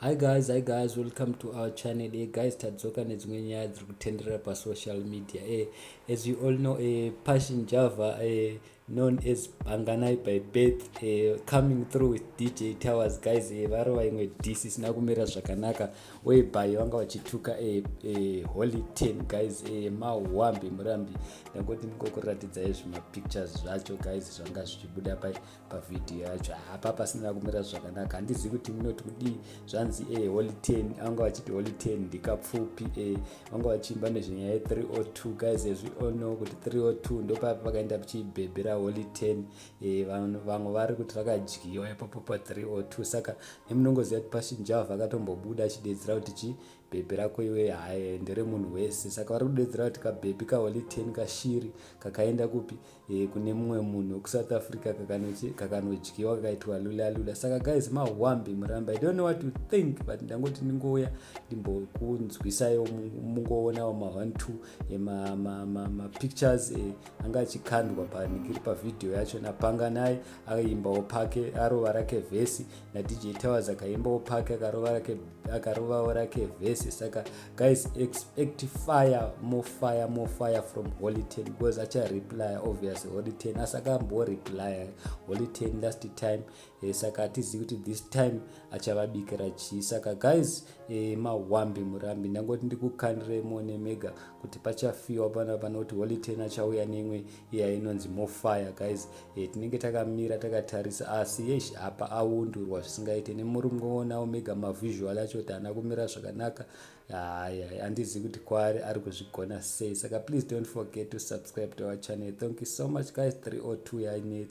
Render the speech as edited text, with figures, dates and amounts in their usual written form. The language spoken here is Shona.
Hi guys, hi guys, welcome to our channel. Hey guys, tadzoka nedzimwe nyaya dziri kutenderera pasocial media. As you all know, Passion Java, known as Panganai by birth, coming through with DJ Towers, guys. Varova imwe diss isina kumira zvakanaka, whereby vanga vachituka Holy 10, guys. Mahwambi murambi, ndangoti ndingokuratidzai zvimapictures zvacho, guys, zvanga zvichibuda pavhidhiyo yacho. Hapa pasina kumira zvakanaka, handizivi kuti munoti kudii. Zvanzi Holy 10, vanga vachiti Holy 10 ndikapfupi. Vanga vachiimba nezvenyaya ye302. Guys, as we all know kuti 302 ndopapa pakaenda chibhebhi raHoly 10. Vamwe vari kuti rakadyiwa ipapo pa302. Saka nemunongoziva kuti Passion Java akatombobuda achidedzera kuti chi bhebhi rako iwe haye nderemunhu wese. Saka vari kudedzera kuti kabhebhi kaHoly 10 kashiri kakaenda kupi? Kune mumwe munhu wekuSouth Africa, kakanodyiwa, kakaitwa lula lula. Saka guys, mahwambi muramba, I don't know what to think, but ndangoti ndingouya ndimbokunzwisaiwo, mungoonawo ma1 2 mapictures anga achikandwa panikiri pavhidhiyo yacho. Napanganai aimbawo pake, arova rake vhesi, naDJ Towers akaimbawo pake, akarovawo rake vhesi. Saka guys, expect fire, more fire, more fire from Holy 10, because achareply obviously Holy 10, asi akamboreply Holy 10 last time. Saka hatizivi kuti this time achavabikira chii. Saka guys, mahwambi murambi, ndangoti ndikukandiremo nemega kuti pachafiwa pana panoti Holy 10 achauya neimwe iya inonzi more fire. Guys, tinenge takamira takatarisa, asi yesh, apa aundurwa zvisingaite. Nemuri mungoonawo mega mavisual acho kuti haana kumira zvakanaka. Haya, handizivi kuti kwaari ari kuzvigona sei. Saka please don't forget to subscribe to our channel. Thank you so much, guys. 302 yanetsa.